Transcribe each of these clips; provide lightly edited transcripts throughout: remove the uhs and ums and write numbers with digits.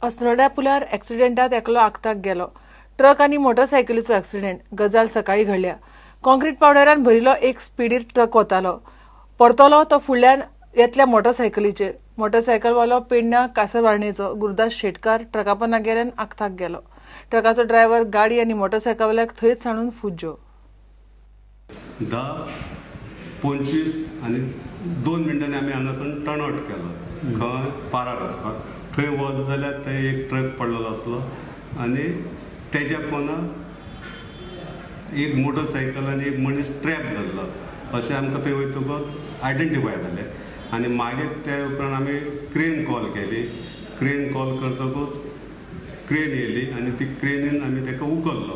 अस्नोड्या पुलार एक्सिडेंटात एकलो आक्ताक गेलो. ट्रक आनी मोटरसायकलीचो एक्सिडेंट. गजाल सकाळी घडल्या. कॉन्क्रीट पावडरान भरिल्लो एक स्पिडीर ट्रक वतालो. परतलो तो फुडल्यान येतल्या मोटरसायकलीचेर. मोटरसायकलवालो पेडण्या कासरवारणेचो गुरुदास शेटकार ट्रकापोना गेल्यान आक्ताक गेलो. ट्रकाचो ड्रायव्हर गाडी आनी मोटरसायकलवाल्याक थंयच सांडून फुज्जो. 10:25 आनी 2 मिनटांनी आमी हांगासून टर्न आउट केलो खंय पारार वचपाक. थंय वच जाल्यार थंय एक ट्रक पडलेलो आसलो आनी तेज्या पोना एक मोटरसायकल आनी एक मनीस ट्रॅप जाल्लो अशें आमकां थंय वयतकच आयडेंटिफाय जालें. आनी मागीर ते उपरांत आमी क्रेन कॉल केली. क्रेन कॉल करतकूच क्रेन येयली आनी ती क्रेनीन आमी ताका उखल्लो,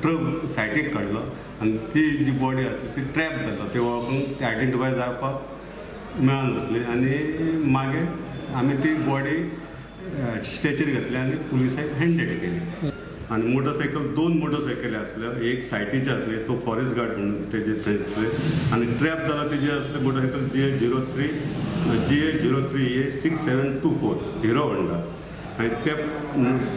ट्रक सायडीक काडलो आनी ती जी बॉडी आसली ती ट्रॅप जालो, ती वळखून ती आयडेंटिफाय जावपाक मेळनासली. आनी मागीर आमी ती बॉडी स्ट्रेचर घातली आनी पुलिसांक हँडेड केली. आनी मोटरसायकल, 2 मोटरसायकली आसल्यो, एक सायटीचे आसली, तो फॉरेस्ट गार्ड म्हणून तेजे थंय आसले आनी ट्रॅप जाला तेजे आसले motorcycle GA 03 A 6724 Hero Honda. आनी त्या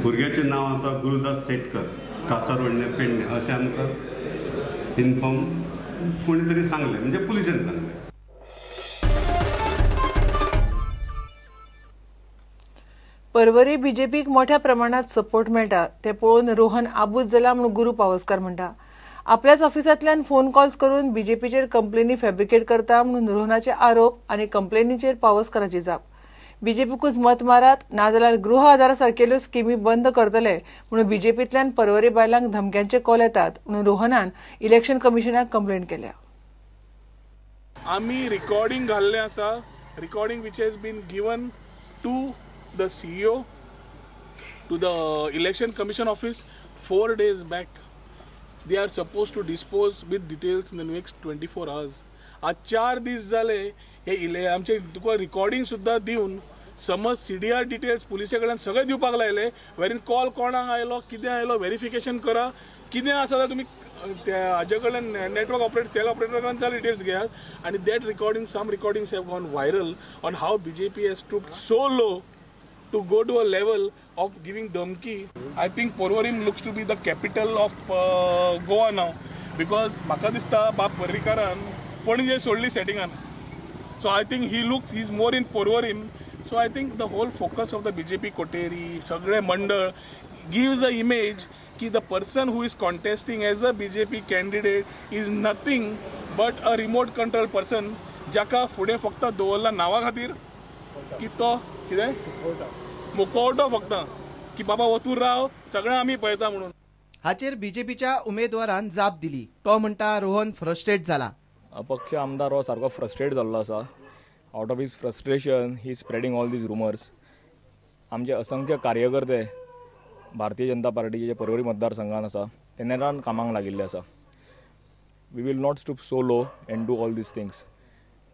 भुरग्याचें नांव आसा गुरुदास शेटकर, कासारवडणे पेडणे अशें आमकां इन्फॉर्म कोणी तरी सांगलें, म्हणजे पुलिशेन सांगलें. परवरी बीजेपीक मोठ्या प्रमाणात सपोर्ट मेळटा ते पळोवन रोहन आबूज जाला म्हूण गुरू पावसकार म्हणटा. आपल्याच ऑफिसांतल्यान फोन कॉल्स करून बीजेपीचेर कंप्लेनी फॅब्रिकेट करता म्हणून रोहनाचे आरोप आनी कंप्लेनीचेर पावसकाराची जाप. बीजेपीकूच मत मारात नाजाल्यार गृह आधारा सारकेल्यो स्किमी बंद करतले म्हणून बीजेपींतल्यान परवरी बायलांक धमक्यांचे कॉल येतात म्हणून रोहनान इलेक्शन कमिशनाक कंप्लेंट केल्या. आमी रिकॉर्डिंग घाल्लें आसा, recording which has been given to the CEO, to the Election Commission office 4 days back. They are supposed to dispose with details in the next 24 hours. आज 4 दीस जाले हे आमचे तुका रिकॉर्डिंग सुद्दां दिवन समज CDR details पुलिसे कडल्यान सगळे दिवपाक लायले. वेरीन कॉल कोणाक आयलो, कितें आयलो, व्हेरिफिकेशन करा, कितें आसा जाल्यार तुमी हाजे कडल्यान नेटवर्क ऑपरेटर, सेल ऑपरेटर कडल्यान डिटेल्स घेयात. आनी that recording, some recordings have gone viral on how BJP has stooped so low to go to a level of giving dhamki. I think Porvorim looks to be the capital of Goa now, because म्हाका दिसता बाब पर्रीकारान पणजे सोडली सेटिंगान. So I think he looks, he is more in Porvorim. So I think the whole focus of the BJP coterie, सगळे मंडळ gives a image की the person who is contesting as a BJP candidate is nothing but a remote control person, जाका फुडें फक्त दवरला नांवा खातीर की तो कितें मुखवटो फक्त की बाबा हो तूं राव, सगळें आमी पळयता म्हणून. हाचेर बीजेपीच्या उमेदवारान जाप दिली. तो म्हणटा रोहन फ्रस्ट्रेट जाला. अपक्ष आमदार हो सारको फ्रस्ट्रेट जाल्लो आसा. Out of his frustration he spreading all these rumours. आमचे असंख्य कार्यकर्ते भारतीय जनता पार्टीचे जे परवरी मतदारसंघान आसा ते नेटान कामाक लागिल्ले आसा. We will not stoop so low and do all these things.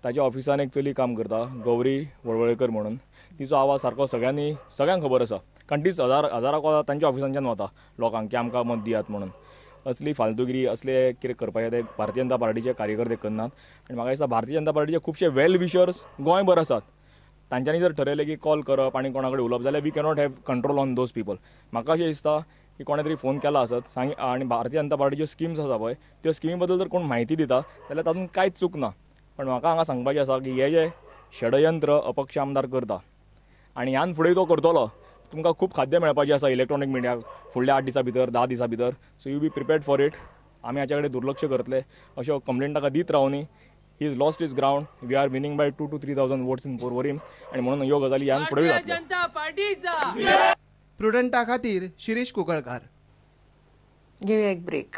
ताच्या ऑफिसान एक चली काम करता, गौरी वळवळेकर म्हणून. तिचो आवाज सारको सगळ्यांनी, सगळ्यांक खबर आसा, कारण तीच हजारा कॉल तांच्या ऑफिसांच्यान वता लोकांक की आमकां मत दियात म्हणून. असली फालतुगिरी, असले कितें करपाचें ते भारतीय जनता पार्टीचे कार्यकर्ते करनात. आनी म्हाका दिसता भारतीय जनता पार्टीचे खुबशे वेल विशर्स गोंयभर आसात. तांच्यांनी जर ठरयलें की कॉल करप आनी कोणा कडेन उलोवप जाल्यार we cannot have control on those people. म्हाका अशें दिसता की कोणें तरी फोन केला आसत सांग, आनी भारतीय जनता पार्टीच्यो स्किम्स आसा पळय त्यो स्किमी बद्दल जर कोण म्हायती दिता जाल्यार तातूंत कांयच चूक ना. पण म्हाका हांगा सांगपाचें आसा की हे जे षडयंत्र अपक्ष आमदार करता आनी ह्यान फुडें तो करतलो, तुमकां खूब खाद्य मेळपाचें आसा इलेक्ट्रॉनीक मिडियाक फुडल्या 8 दिसां भितर, 10 दिसां भितर. So you be prepared for it. आमी हाच्या कडेन दुर्लक्ष करतले अश्यो कंप्लेंट ताका दीत Rawani. He is lost his ground. We are winning by 2,000 to 3,000 votes in Porvorim आनी म्हणून ह्यो गजाली ह्यान फुडें जातल्यो. प्रुडंटा खातीर शिरीष कुंकळकार. घेवया एक ब्रेक.